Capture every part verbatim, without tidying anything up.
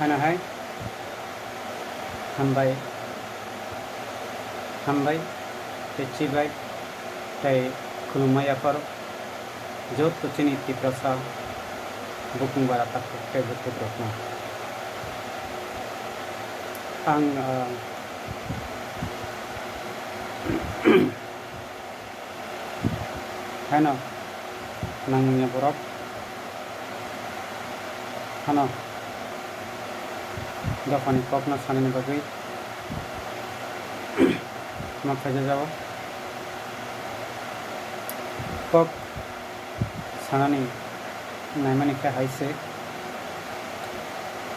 Ano hai hambai, hambai tei chibai tei khulumma yapharo joto chini Tiprasa bukung bara takhuk tei bukhukrokno. Ang, ah, Haino nangya borok hano dophani kokno sanani bagwi ma phaijajao. Kok sanani naimani khe hai se,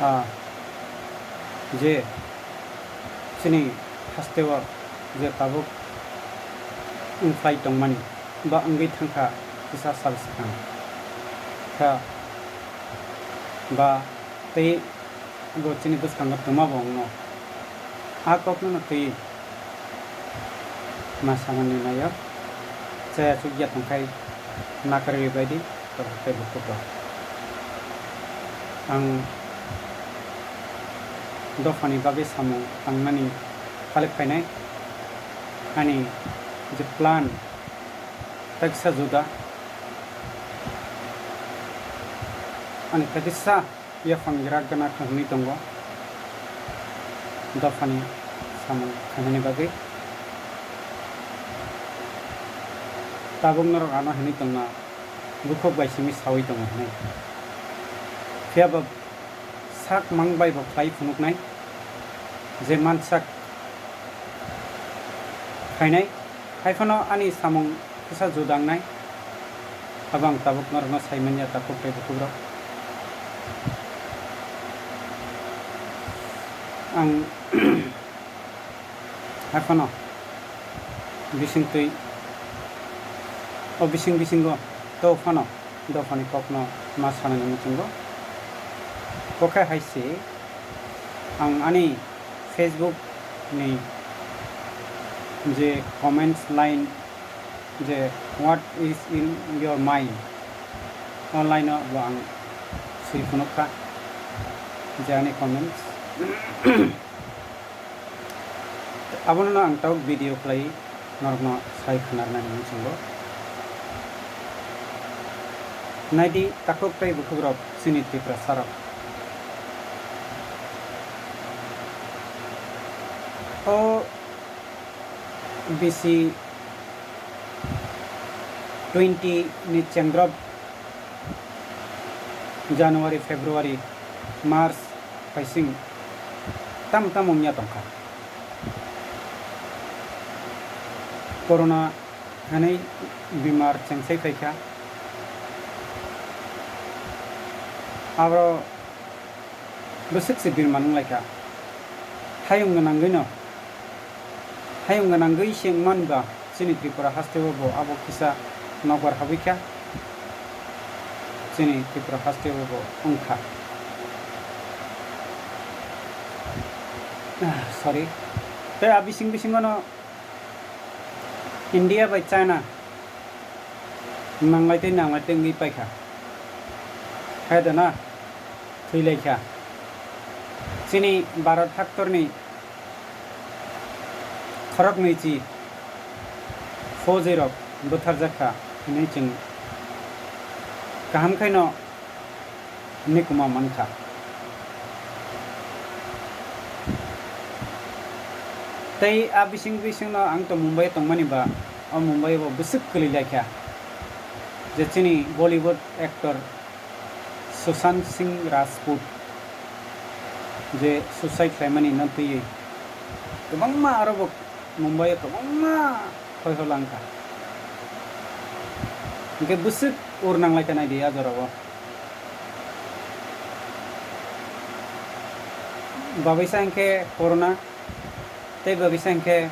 ah, je chini hasteo je tabuk wngphlai tongmani ba wngwi thangkha kisa sal swkang kha ba tei bo chini bwskango twma bo wngno. A kokno no twi ma samani naio, chaya chukya tongkhai nakarwi baidi. Tabuk tei bukhuk rok. Ang dophani bagwi samung tangnani phalik phainai. Ani je plan teksa juda. Ani teksa yaphang rak gana kha hwnwi tongo. Dophani samung khainani bagwi. Tabuk norok ano hwnwi tongna bukhuk bai simi saui tongo hwnwi. Phiya ba sak mang bai bo khlai phunuknai je mansak khainai, hai phano ani samung kisa juda wngnai. Abo ang tabuk norokno sai manya takhuk tei bukhuk rok. Ang Hai phano bisingtwi, o bising bisingo to phano dophani kokno ma sanani muchungo. Kokhe hai se ang ani Facebook ni je comments line je "What is in your mind?" O line o bo ang swi phunuk kha je ani comments. Abono no ang tabuk video khlai norokno sai khwnarnani muchungo. Naidi takhuk tei bukhuk rok chini Tiprasa rok. O bisi twenty ni chengrok January, February, March phaising tam tam wngya tongkha. Corona hwnwi bimar chengsai phaikha. Abo bwswk se birman wnglaikha. Hayung gwnangwino, hayung gwnangwi se wngmani ba chini Tripura hasteo bo abo kisa nokbar habwi kha. Chini Tripura hasteo bo wngkha. Ah, sorry. Tei a bising bisingono India bai China nanglai tei nanglai tei wngwi paikha. Hai da na? Thwilaikha. Chini Bharat haktorni khoroknwi chi fauji rok butharjak kha hwnwi chwng kaham khaino nikuma mankha. Tei a bising bisingno ang to Mumbai tongmani ba, o Mumbai bo bwswk kwlwi laikha je chini Bollywood actor Sushant Singh Rajput je suicide khlaimani no twiwi kwbangma aro bo Mumbai o kwbangma hoi hola wngkha. Hinkhe bwswk ur nanglaikha naidi a jorao. Babaisa hinkhe corona, tei babaisa hinkhe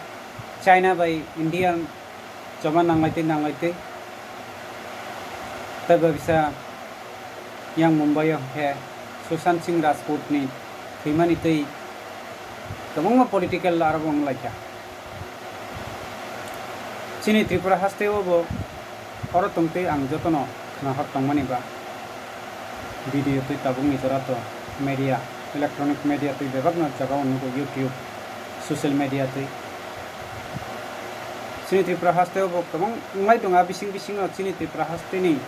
China bai India choba nanglaitwi nanglaitwi. Tei babaisa yang Mumbai o hinkhe Sushant Singh Rajput ni thwimani twi kwbangma political aro bo wnglaikha. Chini Tripura hasteo bo oro tongtwi ang jotono khwnahor tongmani ba video twi tabukni jora to media electronic media twi bebakno jagao nugo, YouTube, social media twi. Chini Tripura hasteo bo kwbang wngnai tongo, a bising bisingo chini Tripura hasteni,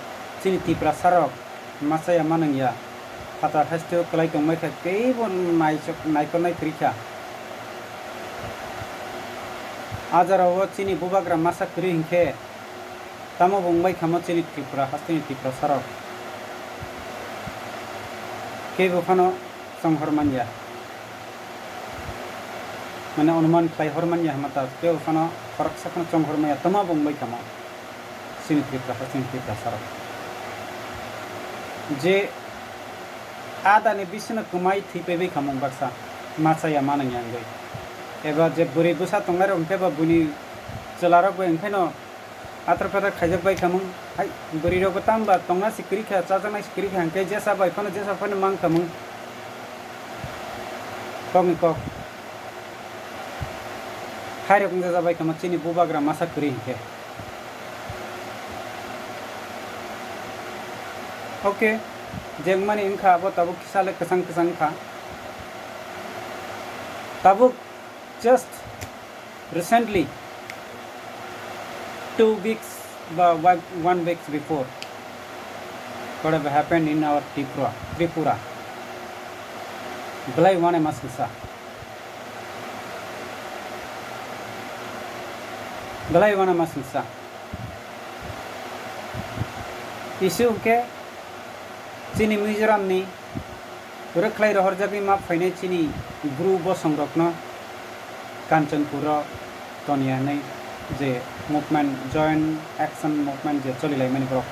chini Tiprasarok machaya manwngya, phatar hasteo kwlai tongbai kha, teibo naisok-, naikolnai kwrwi kha. A jorao chini bubagra masa kwrwi hinkhe, tamo bo wngbai khamo chini Tripura hasteni Tiprasarok. Kebo phano chonghor manya. Mane onuman khlai hor manya hwnma ta, kebo phano khoroksa phano chonghor manya, tamo bo wngbai khamo chini Tripura hasteni Tiprasarok. Je adani bisino kwmai thwi paibai khamo baksa, machaya manwngya wngwi. Eba je bwrwi bwsa tongnairok hwnkhe ba buini chwlarok bai wngkhaino athar phatar khaijak bai khamung. Hai, bwrwi rok bo tamo ba tongna si kwrwi kha, chajaknai si kwrwi kha, hwnkhe jesa bai phano jesa phano mang khamung. Kok ni kok. Hai rok wngjaja bai khamo chini bubagra masa kwrwi hinkhe. Okay, jengmani wngkha abo tabuk kisa le kwchang kwchang wngkha. Tabuk just recently, two weeks ba one, one weeks before, what have happened in our Tripura, Tripura. Belai wane masingsa. Belai wane masingsa. Issue hwnkhe chini Mizoram ni rwkhlai rohorjagwi ma phainai chini Bru bosongrokno Kanchanpur o toniya hwnwi je movement, Joint Action Movement je cholilaimani borok,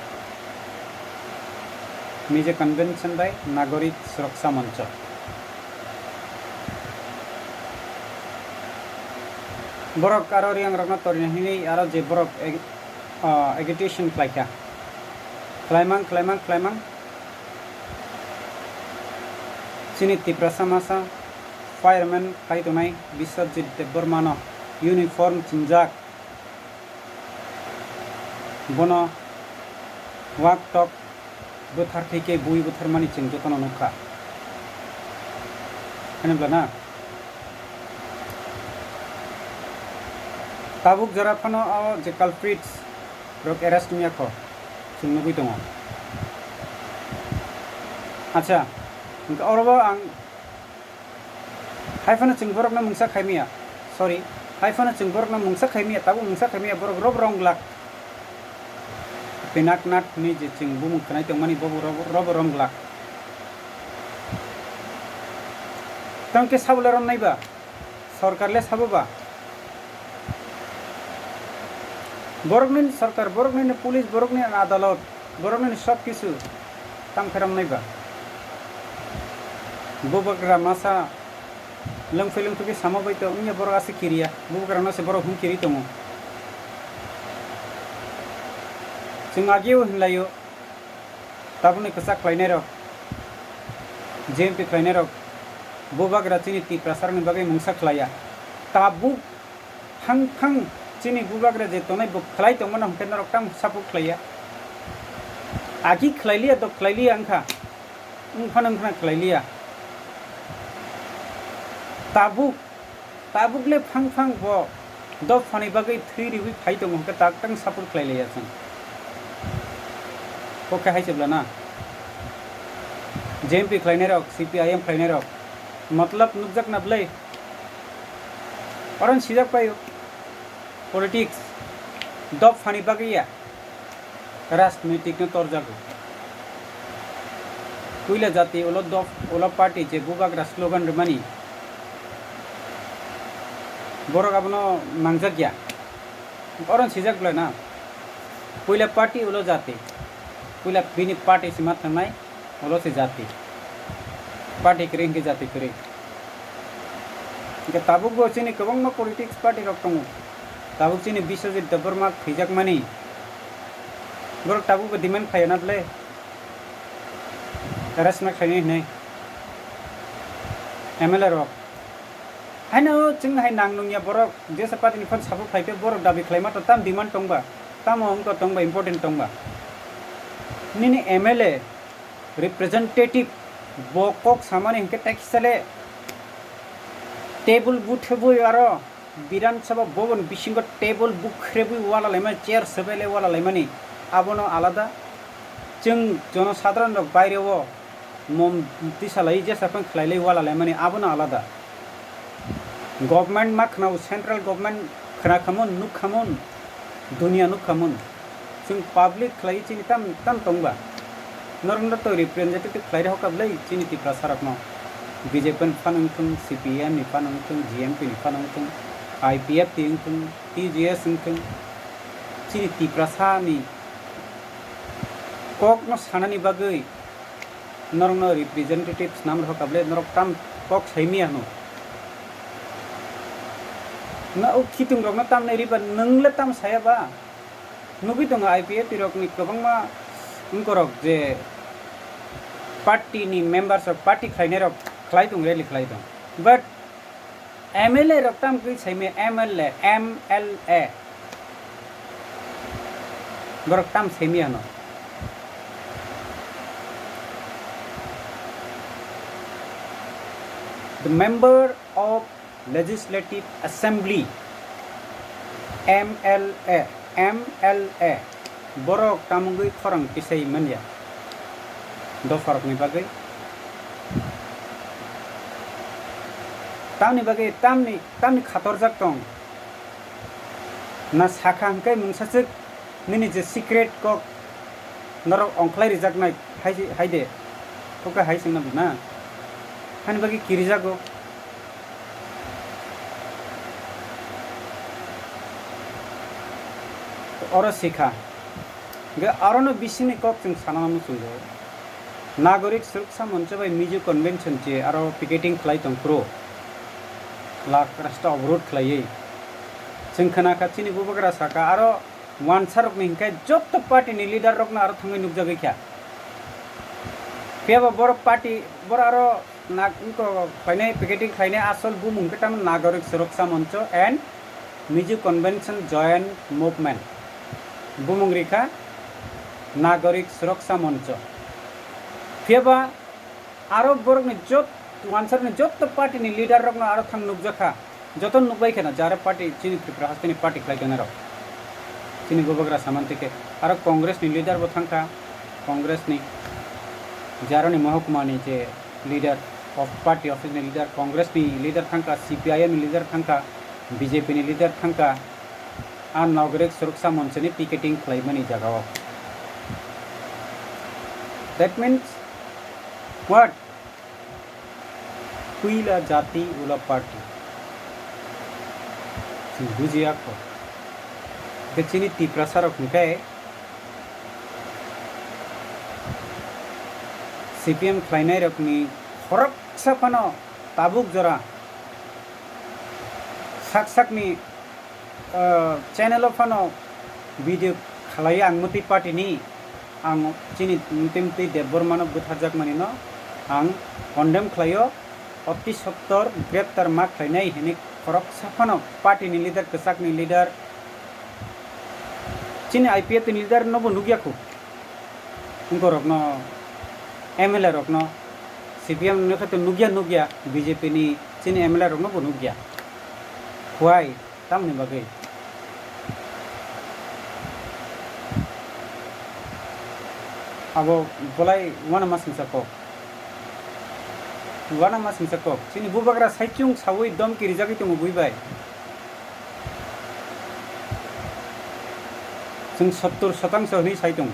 Mizo Convention bai Nagorik Suraksa Mancho. Borok aro riyangrokno torina hwnwi aro je borok ag-, ah, agitation khlaikha. Khlaimang, khlaimang, khlaimang. Chini Tiprasa masa fireman khai tongnai Biswajit Debbarmano uniform chingjak. Bono wak tok bwthar thwi khe bui bwtharmani chwng jotono nukha. Ani bwla na? Tabuk jora phano o je culprits rok arrest wngya kho, chwng nugwi tongo. Acha, hwnkhe oro bo ang hai phano chwng borokno mungsa khai maya, sorry, hai phano chwng borokno mungsa khai maya, tabuk mungsa khai maya, borok robo rong glak. Pinak nak hwnwi je chwng bumung khwnai tongmani, bobo robo, robo rong glak. Tamo khe sabo le romnai ba? Sorkar le sabo ba? Borokni sorkar, borokni police, borokni adalot, borokni sob kisu tamo khe romnai ba? Bubagra masa lwngphwi lwngthwkhe sama bai to wngya borok aswk kiriya, bubagrano se borok hum kiri tongo. Chwng ageo hinlaio. Tabukni kwchak khlainairok, J M P khlainairok, bubagra chini Tiprasarokni bagwi mungsa khlaiya. Tabuk phang phang chini bubagra je tongnai bo khlai tongmano hwnkhe norok tamo support khlaiya. Agi khlailiya, dok khlailiya wngkha, wngphano wngkhana khlailiya. Tabuk Tabuk le phang phang bo dophani bagwi thwi riwi phai tongo hwnkhe tak tang support khlai laiya chwng. Kok khe hai se bwla na? J M P khlainai rok, C P I M khlainai rok, matlab nukjak na bwlai? Oron sijak paio. Politics dophani bagwi ya. Rajnitik no torjago. Puila jati ulo dop, ulo party je bubagra slogan rwmani, borok abono nangjak ya. Oron sijak bwlai na. Puila party ulo jati. Puila bini party sima thangnai. Ulo se jati. Party kwrwi hwnkhe jati kwrwi. Hwnkhe tabukbo chini kwbangma politics party rok tongo. Tabuk chini Biswajit Debbarma thwijakmani. Borok tabukbo demand khlaio na bwle? Arrest ma khlainai hwnwi. M L A rok. Haino chwng hai nang nungya borok, jesa party ni phan support khlai khe borok dabi khlaima to tam demand tongba, tamo wngkha tongba, important tongba. Nini M L A representative Bo kok samani hinkhe tekisale table buthebwi aro Bidhan Sabha Bhavan bisingo table bukhrebwi wala laimani, chair sebaile wala laimani, abono alada. Chwng jonosadharon rok baireo mom tisalai jesa phang khlailai wala laimani, abono alada. Government ma khwnao, central government khwna khamon, nuk khamon, dunia nuk khamon. Chwng public khlai chini tam, tam tongba. Norokno to representative khlai rw hokha bwlai chini Tiprasa rokno. B J P ni phan wngthung, C P I M ni phan wngthung, G M P ni phan wngthung, I P F T wngthung, T J S wngthung. Chini Tiprasa ni kokno sanani bagwi norokno representative swnam rw hokha bwlai, norok tam kok saimaya hwno. Na o khitung rokno tam nai riba, nwng le tam saya ba? Nugwi tongo I P F T rokni kwbangma wngkorok je party ni members rok, party khlainai rok khlai tong, rally khlai tong. But M L A rok tam kwi saimaya, M L A, M L A. Borok tam saimaya hwno. The member of Legislative Assembly, M L A, M L A, borok tamungwi khorang tisai manya dopharokni bagwi. Tamni bagwi tamni, tamni khatorjak tong. Na sakha hwnkhe mungsaswk nini je secret kok norok ongkhlai rijaknai hai, hai de. Kok hai swngna bo na. Hani bagwi kirijago. Oro sikha. Hwnkhe arono bisingni kok chwng sanana muchungo. Nagorik Suroksa Moncho bai Mizo Convention je aro picketing khlai tong phuru. Lak rasta oborod khlaiwi. Chwng khna kha chini bubagra saka aro wansarokni hinkhe jotto party ni leader rokno aro thangwi nukjagwi kha. Phiya ba borok party, borok aro nak-, wngkok khlainai, picketing khlainai asol bumung khe tamo Nagorik Suroksa Moncho and Mizo Convention Joint Movement. Bumung rikha Nagorik Suroksa Moncho. Phiya ba aro borokni jot-, wansarokni jotto party ni leader rokno aro thang nukjakha. Joto nukbai kheno jara party, chini Tripura hasteni party khlai tongnai rok. Chini bubagra samantwi khe aro Congress ni leader bo thangkha, Congress ni jaroni mohokuma ni je leader of party office ni leader, Congress ni leader thangkha, C P I M ni leader thangkha, B J P ni leader thangkha, a Nagorik Suroksa Moncho ni picketing khlaimani jagao. That means what? Puila jati ula party. Chwng bujiya kho. Hwnkhe chini Tiprasa rok hwnkhe C P M khlainai rokni khoroksa phano tabuk jora sak sakni ah, channel o phano video khalai ang mwtwi party ni, ang chini mwtwi mwtwi Debbarma no bwtharjakmani no ang condemn khlaio, oti sottor greptar ma khlainai hinwi khoroksa phano party ni leader, kwchak ni leader, chini I P F ni leader no bo nukya khu, wngkorok no, M L A rok no, C P M ni khe to nukya nukya, B J P ni chini M L A rok no bo nukya. Why? Tamoni bagwi? Abo bolai uanama singsa kok. Uanama singsa kok. Chini bubagra saichung saui domki rijagwi tongo bui bai. Chwng sottor shotangso hwnwi sai tongo.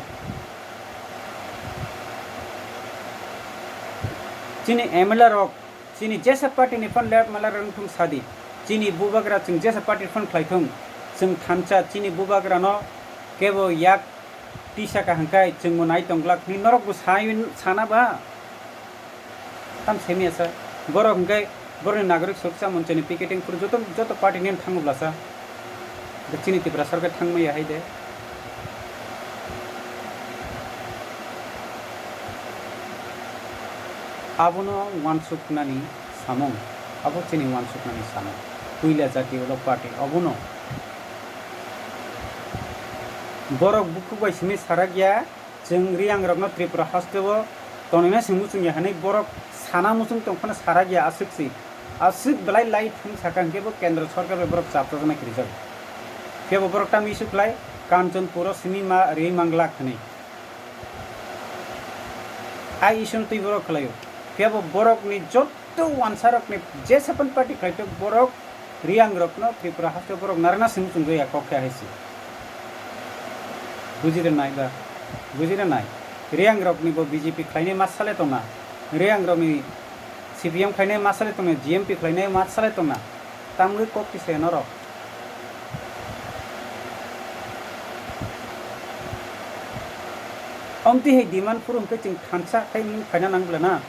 Chini M L A rok, chini jesa party ni phan leader mala rwng thung sadi. Chini bubagra chwng jesa party ni phan khlai thung. Chwng thansa chini bubagra no kebo yak tisa kaham khai chwng bo nai tong glak hwnwi norok bo sai sana ba? Tam semi asa. Borok hwnkhe borokni nagorik suraksa monchoni picketing phuru joto, joto party ni thangwi blasa. Chini Tiprasa khe thangmaya hai de. Abono uansuknani samung, abo chini uansuknani samung. Puila jati ulo party, obono borok bukhuk bai simi sarak ya, chwng Riyangrokno Tripura hasteo Tonina se muchung ya hinwi borok sana muchung tong phano sarak ya aswk se. Aswk belai lai thung saka hinkhe bo kendro sorkar bai borok chapchajna kirijago. Phiya bo borok tamo issue khlai, Kanchanpuro simi ma rwi manglak hinwi. A issue no twi borok khlaio. Phiya bo borokni jotto wansarokni jesa phano party khlaito borok Riyangrokno Tripura hasteo borok narwkna simi chungjaya kok khe hai se. Buji rwnai ba? Buji rwnai. Riyangrokni bo B J P khlainai ma sale tongna. Riyangrokni C P M khlainai ma sale tongna, G M P khlainai ma sale tongna. Tamgwi kok kisa norok. Omtwi hai demand phuru hwnkhe chwng thansa khai mung phaina nang bwla na.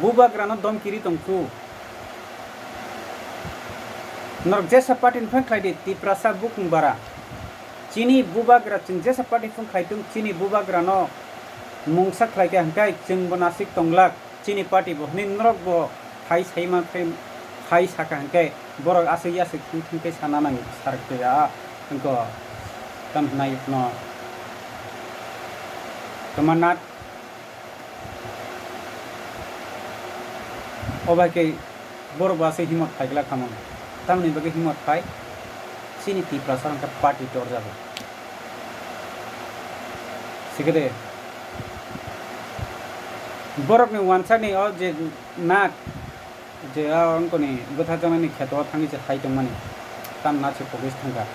Bubagrano dom kiri tong thu. Norok jesa party ni phang khlai di, Tiprasa bukung bara. Chini bubagra chwng jesa party phang khlai tung, chini bubagrano mungsa khlai kha hwnkhe chwng bo nasik tonglak, chini party bo hwnwi norok bo hai sai ma khe hai saka hwnkhe borok aswk yaswk thung thung khe sana nang sar khe ya wngko tam hwnai no. Tama nat. O bai khe borok bo aswk himot phai glak kha mano. Tamoni bagwi himot phai, chini Tiprasa hwnka party torjago. Sikhe de, borokni wansani o je nak, je a wngkoni bwtharjaknani kheto o thangwi se hai tongmani, tam na se pogis thangkha.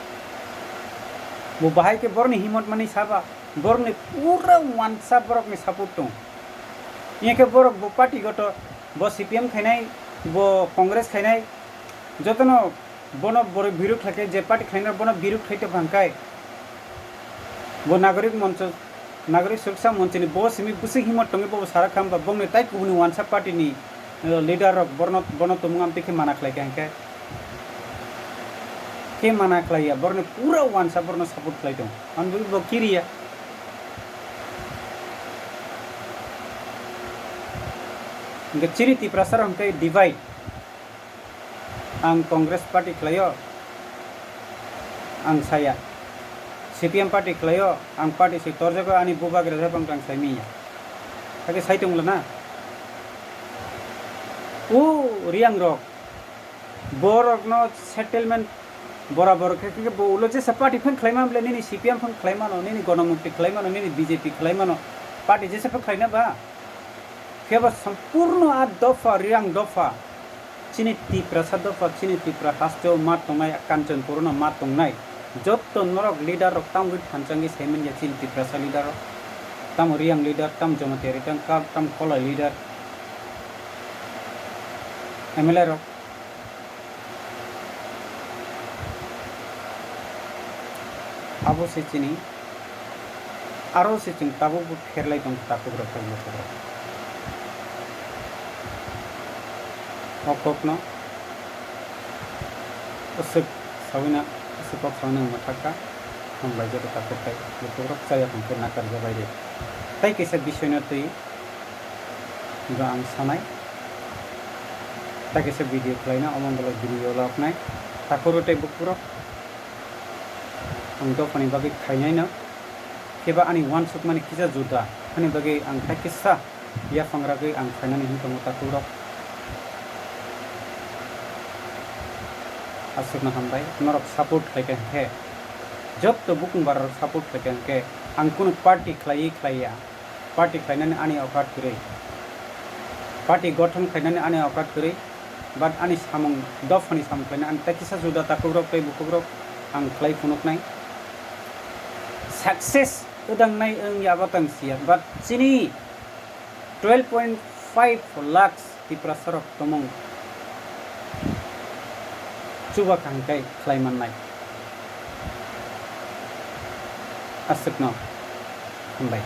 Bo bahai khe borokni himot mani saba, borokni pura wansa borokni support tong. Inya khe borok bo party goto, bo C P M khainai, bo Congress khainai, jotono bono borok biruk khlai khe je party khlainai bono biruk khlai tong phang khai. Bo nagorik moncho, nagorik suraksa monchoni bo simi bwswk himot tongwi bobo sarak kha hwnba bongni tai kubuni wansa party ni, eh, leader rok borno, bono tumung amtwi khe mana khlai kha hwnkhe. Khe mana khlai ya, borokni pura wansa borokno support khlai tong. Ang bo kiri ya. Hwnkhe chini Tiprasa rok hwnkhe divide. Ang Congress party khlaio, ang saya. C P M party khlaio, ang party se torjago, ani bubagra se bang tang sai miya. Hakhe sai tongla na. O Riyangrok, borokno settlement borabor khe, khe bo ulo jesa party phang khlaima bole, nini C P M phang khlaimano, nini Ganamukti khlaimano, nini B J P khlaimano, party jesa phang khlaina ba? Khe bo sampurno a dopha, Riyang dopha, chini Tiprasa dopha, chini Tripura hasteo ma tongnai, Kanchanpurno ma tongnai, jotto norok leader rok tamgwi thanchangwi saiman ya chini Tiprasa leader rok, tamo Riyang leader, tam Jamatia leader, tam, tam Kolai leader, M L A rok. Abo se chini, aro se chwng tabukbo pherlai tong takhuk rok tei bukhuk rok. O kokno aswk sawina, aswk kok sawina wngma thakha, hambai joto takhuk tei bukhuk rok chaya tong khe nakar jabai rw. Tai kaisa bisoino twi Bo ang sanai. Ta kisa video khlaina, omo bolai video loknai. Takhuro tei bukhurok ang dophani bagwi khainaino. Khe ba ani uansukmani kisa juda. Ani bagwi ang ta kisa yaphang ragwi ang khainani hwn tongo takhukrok. Aswkno hambai. Norok support khlaikha hwnkhe, jotto bukung bararok support khlaikha hwnkhe, ang kunu party khlaiwi khlaiya. Party khlainani ani okat kwrwi. Party gothon khlainani ani okat kwrwi. But ani samung, dophani samung khlainani ani ta kisa juda takhukrok tei bukhukrok ang khlai phunuknai. Success twdangnai wngya abo tang siya. But chini twelve point five lakhs Tiprasarok tomung chuba kaham khe khlai mannai. Aswkno hambai.